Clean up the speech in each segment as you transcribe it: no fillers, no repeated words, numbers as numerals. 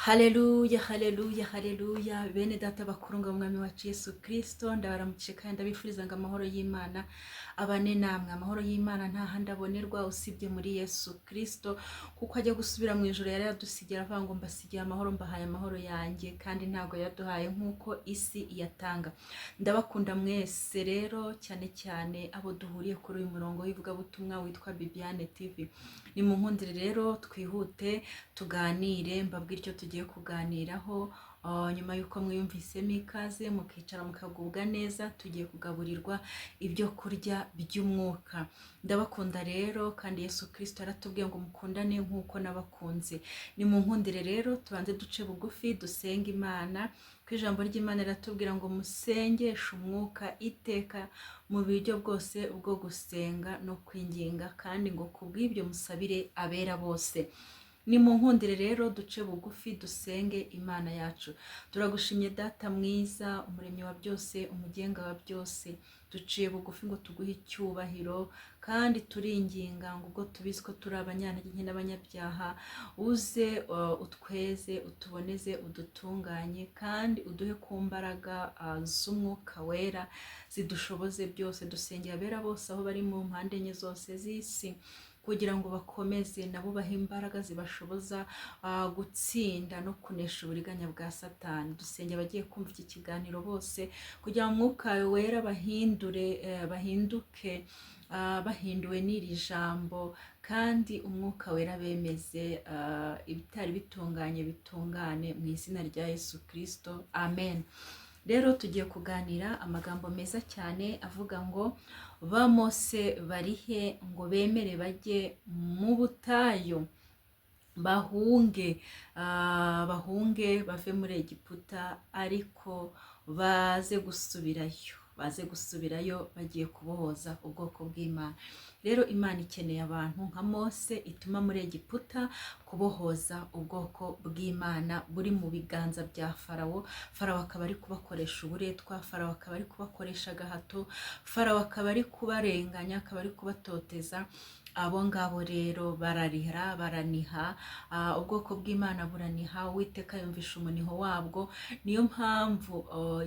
Haleluya, haleluya, haleluya! Bene data bakuru ngo Umwami wacu Yesu Kirisito, ndabaramukije kandi ndabifuriza ngo amahoro y'Imana abane namwe. Amahoro y'Imana nta handi abonerwa usibye muri Yesu Kirisito, kuko ajya gusubira mu ijoro yari yadusigira avuga ngo: "Mbasigiye amahoro, mbahaye amahoro yanjye", kandi ntabwo yaduhaye nk'uko isi iyatanga. Ndabakunda mwese rero, cyane cyane abo duhuriye kuri uyu murongo w'ivugabutumwa witwa Bibiane TV. Ni mu nkundire rero twihute tuganire, mbabwire icyo tugiye kuganiraho. Nyuma y'uko mwiyumvisemo ikaze, mukicara mukagubwa neza, tugiye kugaburirwa ibyo kurya by'umwuka. Ndabakunda rero, kandi Yesu Kirisito yaratubwiye ngo mukundane nk'uko nabakunze. Ni mu nkundire rero tubanze duce bugufi dusenge Imana, ko ijambo ry'Imana riratubwira ngo musengeshe umwuka iteka mu buryo bwose bwo gusenga no kwinginga, kandi ngo kubw'ibyo musabire abera bose. Ni mu nkundire rero duce bugufi dusenge Imana yacu. Turagushimye Data mwiza, Umuremyi wa byose, Umugenga wa byose. Duciye bugufi ngo tuguhe icyubahiro, kandi turinginga ngo ubwo tubizi ko turi abanyantege nke n'abanyabyaha, uze utweze, utuboneze, udutunganye, kandi uduhe ku mbaraga z'Umwuka Wera zidushoboze byose. Dusengera abera bose aho bari mu mpande enye zose z'isi, kugira ngo bakomeze nabo bahe imbaraga zibashoboza gutsinda no kunesha uburiganya bwa Satani. Dusenge abagiye kumva iki kiganiro bose, kugira ngo Umwuka wawe Wera bahindure, bahinduke bahinduwe n'iri jambo, kandi Umwuka Wera bemeze, ibitari bitunganye bitungane, mu izina rya Yesu Kirisito, amen. Rero tugiye kuganira amagambo meza cyane avuga ngo: "Ba Mose barihe ngo bemere bajye mu butayu, bahunge bave muri Egiputa, ariko baze gusubirayo, baze gusubirayo bagiye kubohoza ubwoko bw'Imana?" Rero Imana ikeneye abantu nka Mose ituma muri Egiputa kubohoza ubwoko bw'Imana buri mu biganza bya Farawo. Farawo akaba ari kubakoresha uburetwa, Farawo akaba ari kubakoresha agahato, Farawo akaba ari kubarenganya, akaba ari kubatoteza. Abo ngabo rero bararira, baraniha, ubwoko bw'Imana buraniha. Uwiteka yumvisha umuniho wabwo. Niyo mpamvu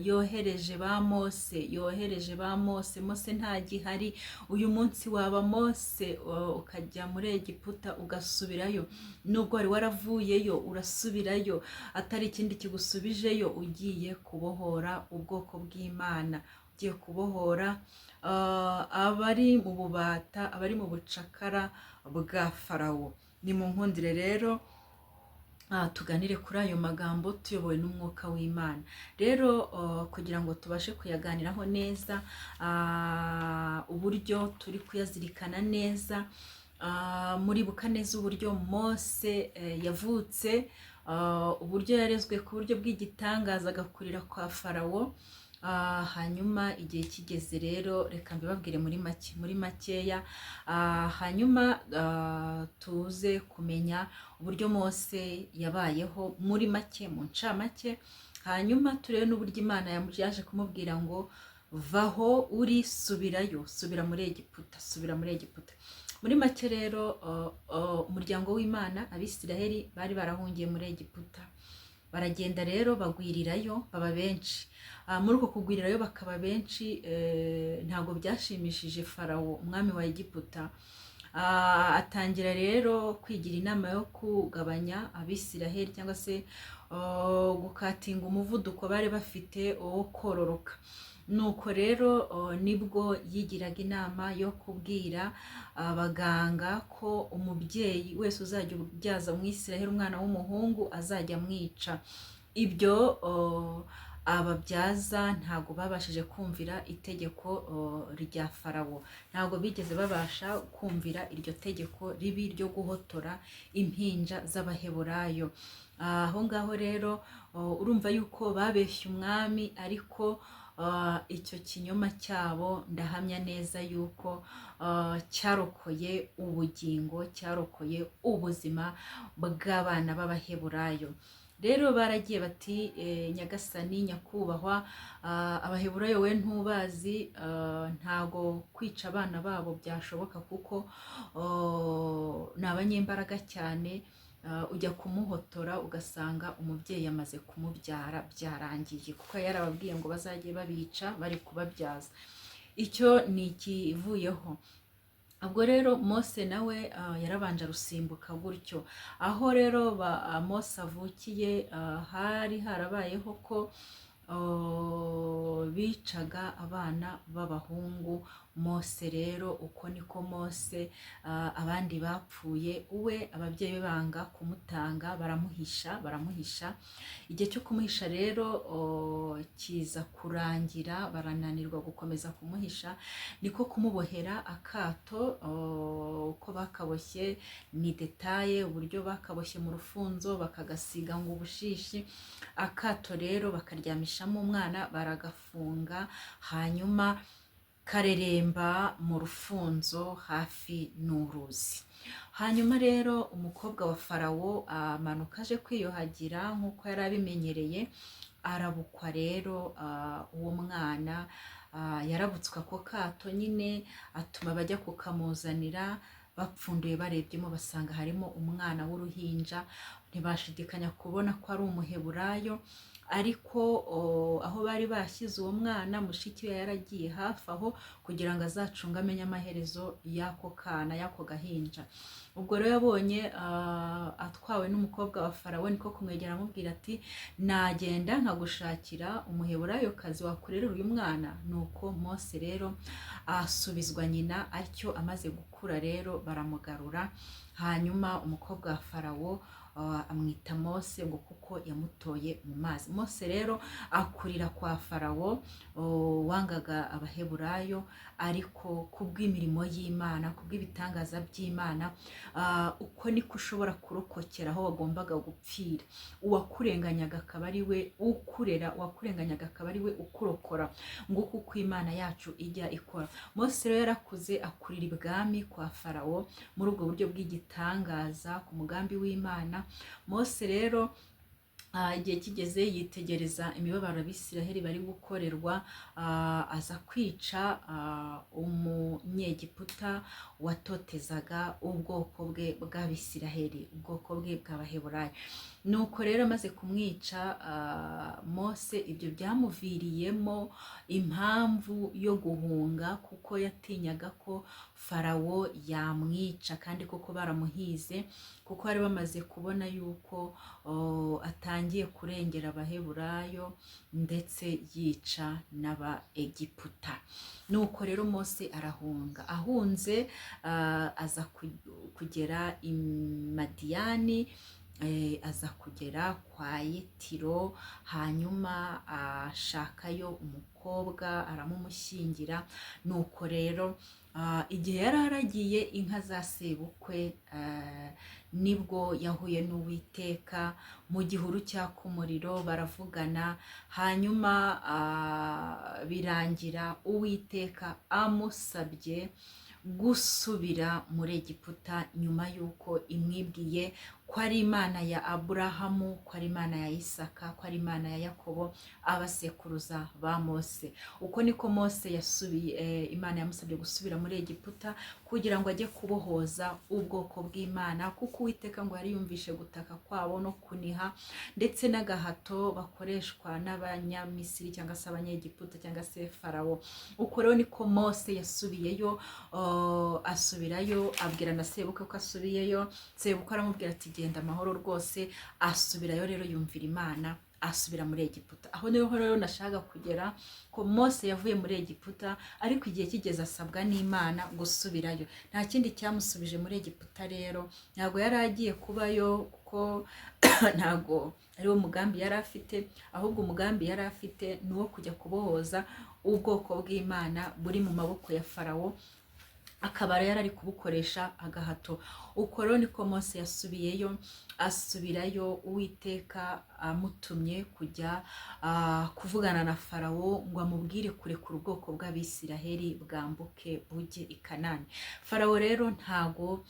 yohereje ba Mose, yohereje ba Mose. Mose ntagihari. Uyu munsi waba Mose, ukajya muri Egiputa ugasubirayo, nubwo wari waravuyeyo urasubirayo, atari ikindi kigusubijeyo, ugiye kubohora ubwoko bw'Imana, ugiye kubohora abari mu bubata, abari mu bucakara bwa Farawo. Ni mu nkundire rero tuganire kuri ayo magambo tuyobowe n'Umwuka w'Imana. Rero kugira ngo tubashe kuyaganiraho neza, uburyo turi kuyazirikana neza, muribuka neza uburyo Mose yavutse, uburyo yarezwe ku buryo bw'igitangaza, agakurira kwa Farawo. Hanyuma igihe kigeze rero, reka mbibabwire muri make, muri makeya, hanyuma tuze kumenya uburyo Mose yabayeho muri make, mu ncamake, hanyuma turebe n'uburyo Imana yaje kumubwira ngo: "Vaho uri, subirayo, subira muri Egiputa, subira muri Egiputa." Muri make rero, umuryango w'Imana, Abisiraheli, bari barahungiye muri Egiputa. Baragenda rero bagwirirayo, baba benshi. Muri uko kugwirirayo bakaba benshi, ntabwo byashimishije Farawo, umwami wa Egiputa. Atangira rero kwigira inama yo kugabanya Abisiraheli, cyangwa se gukatinga umuvuduko bari bafite wo kororoka. Nuko rero nibwo yigiraga inama yo kubwira abaganga ko umubyeyi wese uzajya ubyaza Umwisiraheli umwana w'umuhungu azajya amwica. Ibyo ababyaza ntabwo babashije kumvira itegeko rya Farawo, ntabwo bigeze babasha kumvira iryo tegeko ribi ryo guhotora impinja z'Abaheburayo. Aho ngaho rero urumva yuko babeshye umwami, ariko icyo kinyoma cyabo ndahamya neza yuko cyarokoye ubugingo, cyarokoye ubuzima bw'abana b'Abaheburayo. Rero baragiye bati: "Nyagasani, nyakubahwa, Abaheburayo we ntubazi, ntago kwica abana babo byashoboka kuko ni abanyembaraga cyane." Ujya kumuhotora ugasanga umubyeyi yamaze kumubyara byarangiye, kuko yarababwiye ngo bazajye babica bari kubabyaza. Icyo ni ikivuyeho. Ubwo rero Mose nawe yarabanje arusimbuka gutyo. Aho rero Mose avukiye, hari harabayeho ko bicaga abana b'abahungu. Mose rero, uko niko Mose, abandi bapfuye, we ababyeyi be banga kumutanga, baramuhisha, baramuhisha. Igihe cyo kumuhisha rero kiza kurangira, barananirwa gukomeza kumuhisha, niko kumubohera akato. Uko bakaboshye ni détail, uburyo bakaboshye mu rufunzo bakagasiga ngo ubushishi. Akato rero bakaryamishamo umwana, baragafunga, hanyuma kareremba mu rufunzo hafi n'uruzi. Hanyuma rero umukobwa wa Farawo amanuka aje kwiyuhagira nk'uko yari abimenyereye, arabukwa rero uwo mwana. Yarabutswe ako kato nyine, atuma bajya kukamuzanira. Bapfunduye barebyemo basanga harimo umwana w'uruhinja, ntibashidikanya kubona ko ari Umuheburayo. Ariko aho bari bashyize uwo mwana, mushiki we yaragiye hafi aho kugira ngo azacunge, amenye amaherezo y'ako kana, y'ako gahinja. Ubwo rero yabonye atwawe n'umukobwa wa Farawo, niko kumwegera amubwira ati: "Nagenda nkagushakira Umuheburayokazi wakurerera uyu mwana." Nuko Mose rero asubizwa nyina atyo. Amaze gukura rero baramugarura, hanyuma umukobwa wa Farawo amwita Mose ngo kuko yamutoye mu mazi. Mose rero akurira kwa Farawo wangaga Abaheburayo, ariko kubw'imirimo y'Imana, kubw'ibitangaza by'Imana, uko niko ushobora kurokokera aho wagombaga gupfira, uwakurenganyaga akaba ari we ukurera, uwakurenganyaga akaba ari we ukurokora. Nguko uko Imana yacu ijya ikora. Mose rero yarakuze, akurira ibwami kwa Farawo muri ubwo buryo bw'igitangaza ku mugambi w'Imana. Mose rero igihe kigeze yitegereza imibabaro Abisiraheli bari gukorerwa, aza kwica Umunyegiputa watotezaga ubwoko bwe bw'Abisiraheli, ubwoko bwe bw'Abaheburayo. Nuko rero amaze kumwica, Mose ibyo byamuviriyemo impamvu yo guhunga, kuko yatinyaga ko Farawo yamwica, kandi koko baramuhize, kuko bari bamaze kubona yuko atangiye kurengera Abaheburayo ndetse yica n'Abaegiputa. Nuko rero Mose arahunga. Ahunze aza kugera i Madiyani, aza kugera kwa Yetiro, hanyuma ashakayo umukobwa aramumushyingira. Nuko rero igihe yari aragiye inka za sebukwe, nibwo yahuye n'Uwiteka mu gihuru cyaka umuriro, baravugana. Hanyuma birangira Uwiteka amusabye gusubira muri Egiputa, nyuma y'uko imwibwiye ko ari Imana ya Aburahamu, ko ari Imana ya Isaka, ko ari Imana ya Yakobo, abasekuruza ba Mose. Uko niko Mose yasubiye. Imana yamusabye gusubira muri Egiputa kugira ngo ajye kubohoza ubwoko bw'Imana, kuko Uwiteka ngo yari yumvishe gutaka kwabo no kuniha ndetse n'agahato bakoreshwa n'Abanyamisiri cyangwa se Abanyegiputa cyangwa se Farawo. Uko rero niko Mose yasubiyeyo. Asubirayo abwira na sebukwe ko asubiyeyo. Sebukwe aramubwira ati: "Genda amahoro rwose." Asubirayo rero, yumvira Imana, asubira muri Egiputa. Aho niho rero nashaka kugera, ko Mose yavuye muri Egiputa, ariko igihe kigeze asabwa n'Imana gusubirayo. Nta kindi cyamusubije muri Egiputa rero, ntabwo yari agiye kubayo, kuko ntabwo ari wo mugambi yari afite. Ahubwo umugambi yari afite ni uwo kujya kubohoza ubwoko bw'Imana buri mu maboko ya Farawo, akaba yari ari kubukoresha agahato. Uko rero niko Mose yasubiyeyo. Asubirayo Uwiteka amutumye kujya kuvugana na Farawo ngo amubwire kurekura ubwoko bw'Abisiraheli bwambuke bujye i Kanani. Farawo rero ntago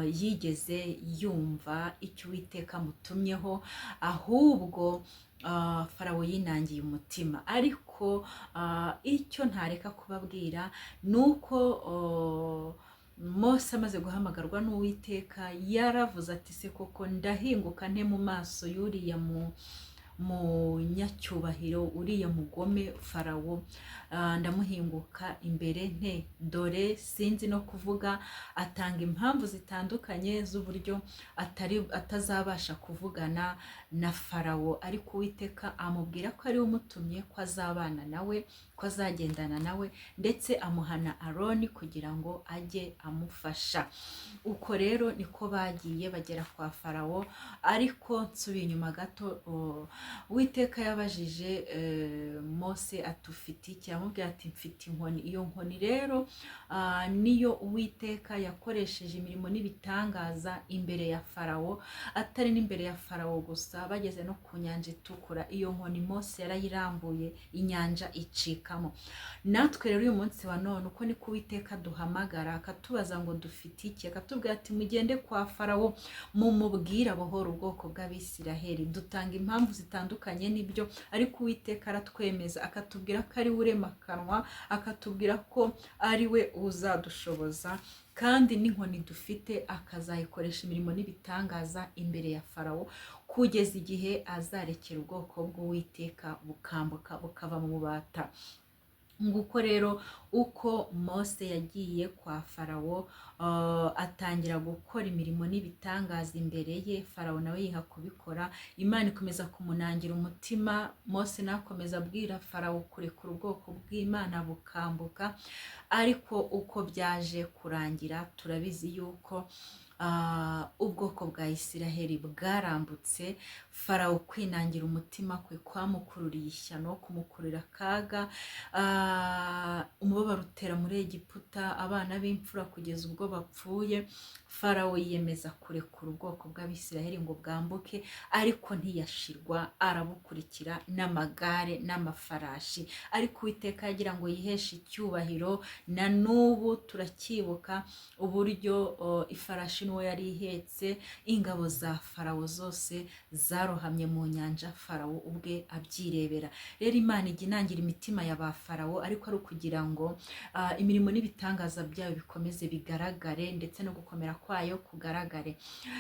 yigeze yumva icyo Uwiteka amutumyeho, ahubwo Farawo yinangiye umutima. Ariko icyo ntareka kubabwira ni uko Mose amaze guhamagarwa n'Uwiteka yaravuze ati: "Se koko ndahinguka nte mu maso y'uriya mu munyacyubahiro, uriya mugome Farawo? Ndamuhinguka imbere nte? Dore sinzi no kuvuga." Atanga impamvu zitandukanye z'uburyo atari atazabasha kuvugana na Farawo, ariko Uwiteka amubwira ko ari we umutumye, ko azabana nawe, ko azagendana nawe, ndetse amuhana Aroni kugira ngo ajye amufasha. Uko rero niko bagiye bagera kwa Farawo. Ariko nsubiye inyuma gato, Uwiteka yabajije Mose ati: "Ufite iki?" Aramubwira ati: "Mfite inkoni." Iyo nkoni rero niyo Uwiteka yakoresheje imirimo n'ibitangaza imbere ya Farawo, atari n'imbere ya Farawo gusa, bageze no ku Nyanja Itukura, iyo nkoni Mose yarayirambuye, inyanja icikamo. Natwe rero uyu munsi wa none uko niko Uwiteka duhamagara, akatubaza ngo: "Dufite iki?" Akatubwira ati: "Mugende kwa Farawo, mumubwire abohora ubwoko bw'Abisiraheli." Dutanga impamvu zitandukanye n'ibyo, ariko Uwiteka aratwemeza, akatubwira ko ari we urema akanwa, akatubwira ko ari we uzadushoboza, kandi n'inkoni dufite akazayikoresha imirimo n'ibitangaza imbere ya Farawo, kugeza igihe azarekera ubwoko bw'Uwiteka bukambuka, bukava mu bubata. Nguko rero uko Mose yagiye kwa Farawo, atangira gukora imirimo n'ibitangaza imbere ye. Farawo nawe yiha kubikora. Imana ikomeza kumunangira umutima, Mose nawe akomeza abwira Farawo kurekura ubwoko bw'Imana bukambuka. Ariko uko byaje kurangira turabizi yuko ubwoko bwa Isiraheli bwarambutse. Farawo kwinangira umutima kwe kwamukururiye ishyano, kumukururira akaga. Umubabaro utera muri Egiputa, abana b'imfura kugeza ubwo bapfuye. Farawo yiyemeza kurekura ubwoko bw'Abisiraheli ngo bwambuke, ariko ntiyashirwa, arabukurikira n'amagare n'amafarashi. Ariko Uwiteka yagira ngo yiheshe icyubahiro. Na n'ubu turacyibuka uburyo ifarashi n'uwo yari ihetse, ingabo za Farawo zose zarohamye mu nyanja, Farawo ubwe abyirebera. Rero Imana ijya inangira imitima ya ba Farawo, ariko ari ukugira ngo imirimo n'ibitangaza byayo bikomeze bigaragare, ndetse no gukomera kwayo kugaragare.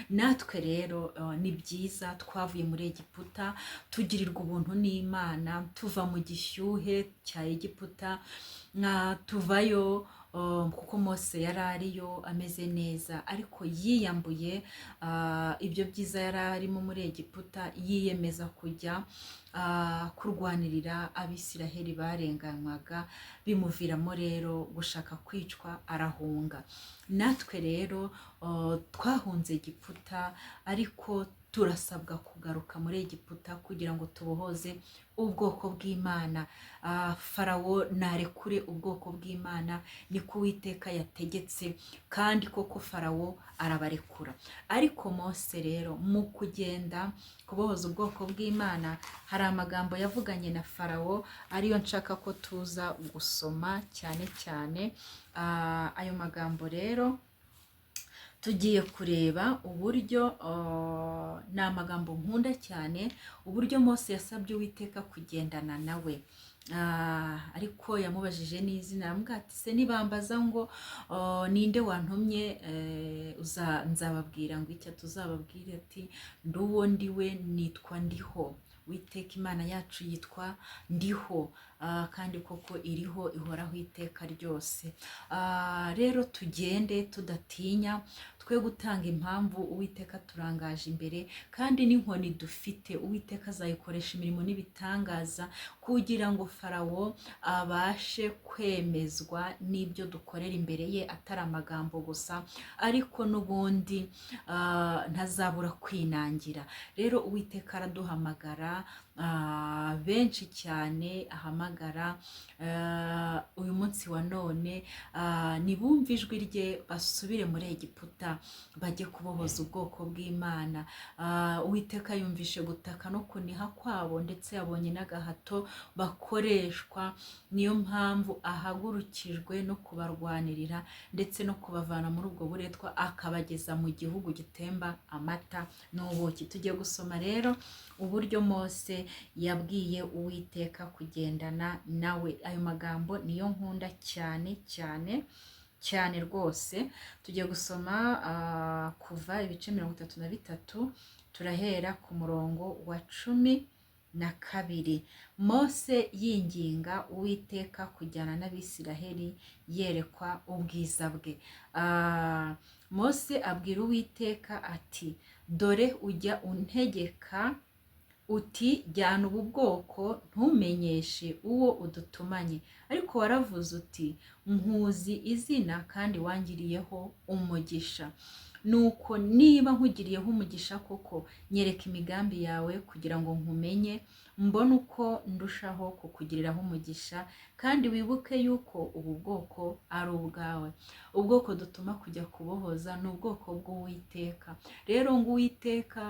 Natwe rero ni byiza, twavuye muri Egiputa, tugirirwa ubuntu n'Imana, tuva mu gishyuhe cya Egiputa, tuvayo kuko Mose yari ariyo ameze neza, ariko yiyambuye ibyo byiza yari arimo muri Egiputa, yiyemeza kujya kurwanirira Abisiraheli barenganywaga, bimuviramo rero gushaka kwicwa, arahunga. Natwe rero twahunze Egiputa, ariko turasabwa kugaruka muri Egiputa kugira ngo tubohoze ubwoko bw'Imana. Farawo narekure ubwoko bw'Imana, niko Uwiteka yategetse, kandi koko Farawo arabarekura. Ariko Mose rero mu kugenda kubohoza ubwoko bw'Imana, hari amagambo yavuganye na Farawo ariyo nshaka ko tuza gusoma cyane cyane. Ayo magambo rero tugiye kureba uburyo ni amagambo nkunda cyane, uburyo Mose yasabye Uwiteka kugendana nawe. Ariko yamubajije n'izina, aramubwira ati: "Se nibambaza ngo ninde wantumye, nzababwira ngo icyo tuzababwire ati ndi uwo ndiwe, nitwa Ndiho. Uwiteka Imana yacu yitwa Ndiho, kandi koko iriho, ihoraho iteka ryose." Rero tugende tudatinya, twe gutanga impamvu. Uwiteka turangaje imbere, kandi n'inkoni dufite Uwiteka azayikoresha imirimo n'ibitangaza kugira ngo Farawo abashe kwemezwa n'ibyo dukorera imbere ye, atari amagambo gusa, ariko n'ubundi ntazabura kwinangira. Rero Uwiteka araduhamagara, benshi cyane ahamagara uyu munsi wa none, nibumve ijwi rye, basubire muri Egiputa, bajye kubohoza ubwoko bw'Imana. Uwiteka yumvishe gutaka no kuniha kwabo, ndetse yabonye n'agahato bakoreshwa. Niyo mpamvu ahagurukijwe no kubarwanirira ndetse no kubavana muri ubwo buretwa, akabageza mu gihugu gitemba amata n'ubuki. Tugiye gusoma rero uburyo Mose yabwiye Uwiteka kugendana nawe. Ayo magambo niyo nkunda cyane cyane. cyane rwose. Tugiye gusoma Kuva ibice 33, turahera ku murongo wa 12. Mose yinginga Uwiteka kujyana n'Abisiraheli, yerekwa ubwiza bwe. Mose abwira Uwiteka ati: "Dore ujya untegeka uti: 'Jyana ubu bwoko,' ntumenyeshe uwo udutumanye. Ariko waravuze uti: 'Nkuzi izina kandi wangiriyeho umugisha.' Nuko niba nkugiriyeho umugisha koko, nyereka imigambi yawe kugira ngo nkumenye, mbone uko ndushaho kukugiriraho umugisha, kandi wibuke yuko ubu bwoko ari ubwawe." Ubwoko dutuma kujya kubohoza ni ubwoko bw'Uwiteka. Rero ngo Uwiteka,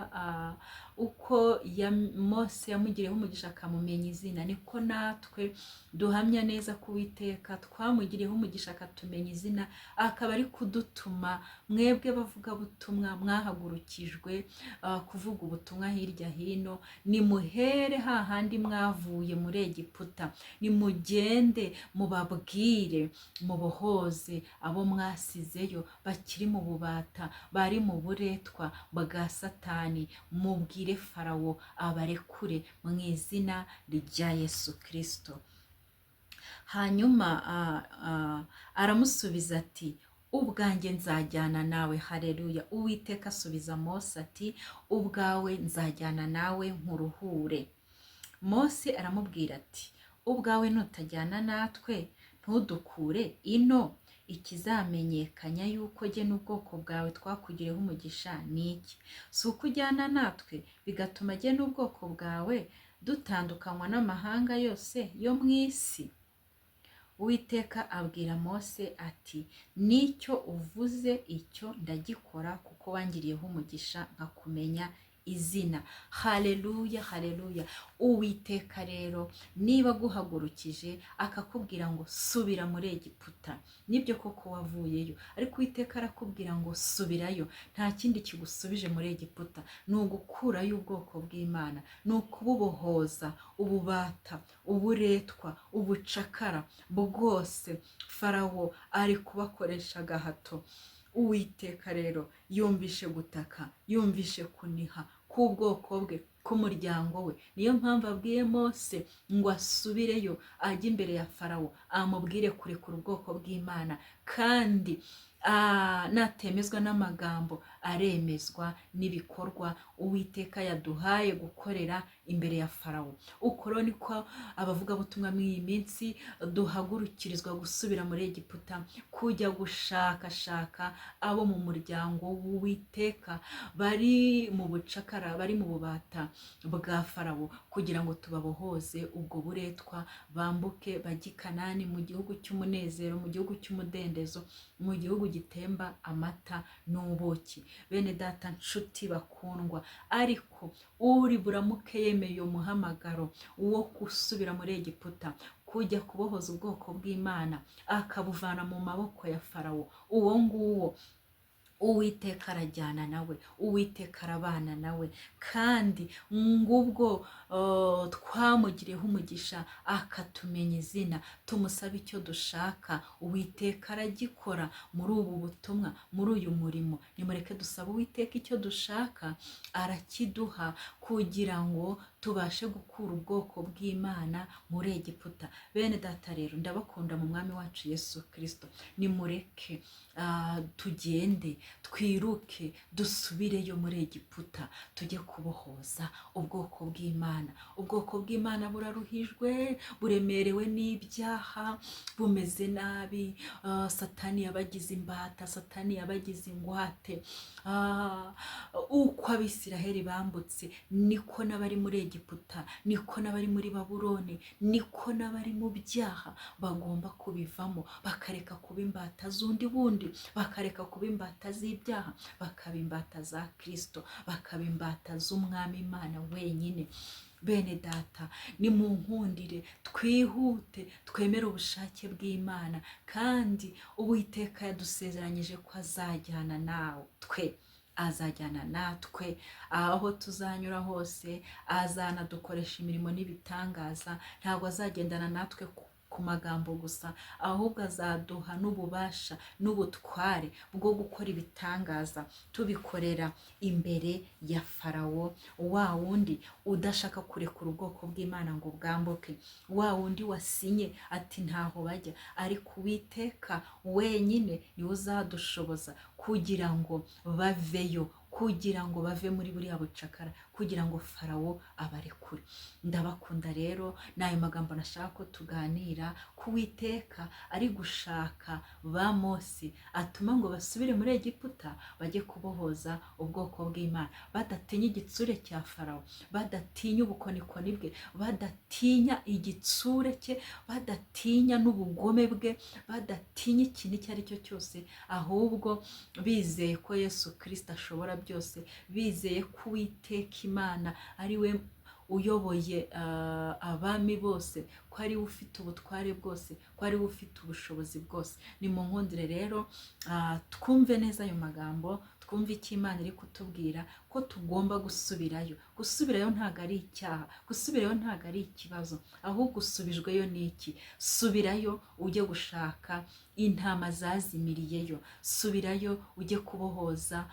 uko ya Mose yamugiriyeho umugisha akamumenya izina, niko natwe duhamya neza ko Uwiteka twamugiriyeho umugisha akatumenya izina, akaba ari kudutuma. Mwebwe bavugabutumwa mwahagurukijwe kuvuga ubutumwa hirya hino, nimuhere hahandi mwavuye muri Egiputa, nimugende mubabwire, mubohoze abo mwasizeyo bakiri mu bubata, bari mu buretwa bwa Satani. Mubwire Farawo abarekure mu izina rya Yesu Kirisito. Hanyuma aramusubiza ati: "Ubwanjye nzajyana nawe." Hareruya! Uwiteka asubiza Mose ati: "Ubwawe nzajyana nawe nkuruhure." Mose aramubwira ati: "Ubwawe nutajyana natwe, ntudukure ino, ikizamenyekanya yuko jye n'ubwoko bwawe twakugiriyeho umugisha ni iki? Si uko ujyana natwe, bigatuma jye n'ubwoko bwawe dutandukanywa n'amahanga yose yo mu isi?" Uwiteka abwira Mose ati: "N'icyo uvuze icyo ndagikora, kuko wangiriyeho umugisha nkakumenya izina." Haleluya, haleluya! Uwiteka rero niba aguhagurukije akakubwira ngo subira muri Egiputa, nibyo koko wavuyeyo, ariko Uwiteka arakubwira ngo subirayo. Nta kindi kigusubije muri Egiputa, ni ugukurayo ubwoko bw'Imana, ni ukububohoza ububata, uburetwa, ubucakara bwose Farawo ari kubakoresha agahato. Uwiteka rero yumvishe gutaka, yumvishe kuniha k'ubwoko bwe, k'umuryango we. Niyo mpamvu abwiye Mose ngo asubireyo, ajye imbere ya Farawo, amubwire kurekura ubwoko bw'Imana. Kandi natemezwa n'amagambo, aremezwa n'ibikorwa Uwiteka yaduhaye gukorera imbere ya Farawo. Uko rero niko abavugabutumwa muri iyi minsi duhagurukirizwa gusubira muri Egiputa, kujya gushakashaka abo mu muryango w'Uwiteka bari mu bucakara, bari mu bubata bwa Farawo, kugira ngo tubabohoze ubwo buretwa, bambuke bajye i Kanani, mu gihugu cy'umunezero, mu gihugu cy'umudendezo, mu gihugu gitemba amata n'ubuki. Bene data, nshuti bakundwa, ariko uri buramuke yemeye uwo muhamagaro wo gusubira muri Egiputa, kujya kubohoza ubwoko bw'Imana akabuvana mu maboko ya Farawo, uwo nguwo Uwiteka arajyana nawe, Uwiteka arabana nawe. Kandi ngubwo twamugiriyeho umugisha akatumenya izina, tumusaba icyo dushaka, Uwiteka aragikora. Muri ubu butumwa, muri uyu murimo, nimureke dusabe Uwiteka icyo dushaka, arakiduha kugira ngo tubashe gukura ubwoko bw'Imana muri Egiputa. Bene data rero, ndabakunda mu Mwami wacu Yesu Kirisito. Nimureke tugende, twiruke, dusubireyo muri Egiputa, tujye kubohoza ubwoko bw'Imana. Ubwoko bw'Imana buraruhijwe, buremerewe n'ibyaha, bumeze nabi. Satani yabagize imbata, Satani yabagize ingwate. Uko Abisiraheli bambutse, niko n'abari muri Egiputa, niko n'abari muri Babuloni, niko n'abari mu byaha bagomba kubivamo, bakareka kuba imbata z'undi bundi, bakareka kuba imbata z'ibyaha, bakaba imbata za Kirisito, bakaba imbata z'Umwami Imana wenyine. Bene data, nimunkundire twihute, twemere ubushake bw'Imana. Kandi Uwiteka yadusezeranyije ko azajyana natwe, azajyana natwe aho tuzanyura hose, azanadukoresha imirimo n'ibitangaza. Ntabwo azagendana natwe ku magambo gusa, ahubwo azaduha n'ububasha n'ubutware bwo gukora ibitangaza, tubikorera imbere ya Farawo, wa wundi udashaka kurekura ubwoko bw'Imana ngo bwambuke, wa wundi wasinye ati ntaho bajya. Ariko Uwiteka wenyine niwe uzadushoboza kugira ngo baveyo, kugira ngo bave muri buriya bucakara, kugira ngo Farawo abarekure. Ndabakunda rero, ni ayo magambo nashaka ko tuganira ku Uwiteka ari gushaka ba Mose atuma ngo basubire muri Egiputa bajye kubohoza ubwoko bw'Imana, badatinya igitsure cya Farawo, badatinya ubukonikoni bwe, badatinya igitsure cye, badatinya n'ubugome bwe, badatinya ikintu icyo ari cyo cyose, ahubwo bizeye ko Yesu Kirisito ashobora byose, bizeye ko Uwiteka Imana ari we uyoboye abami bose, ko ari we ufite ubutware bwose, ko ari we ufite ubushobozi bwose. Ni mu nkundire rero twumve neza ayo magambo, twumve icyo Imana iri kutubwira, ko tugomba gusubirayo. Gusubirayo ntabwo ari icyaha, gusubirayo ntabwo ari ikibazo, ahubwo usubijweyo ni iki? Subirayo ujye gushaka intama zazimiriyeyo, subirayo ujye kubohoza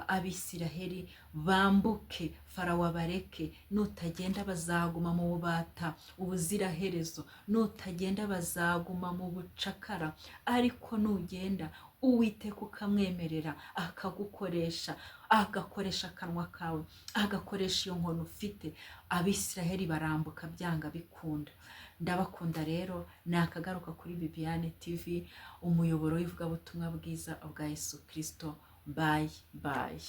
Abisiraheli bambuke, Farawo abareke. Nutagenda bazaguma mu bubata ubuziraherezo, nutagenda bazaguma mu bucakara, ariko nugenda Uwiteka ukamwemerera akagukoresha, agakoresha akanwa kawe, agakoresha iyo nkoni ufite, Abisiraheli barambuka byanga bikunda. Ndabakunda rero, ni akagaruka kuri Bibiane TV, umuyoboro w'ivugabutumwa bwiza bwa Yesu Kirisito. Bye bye.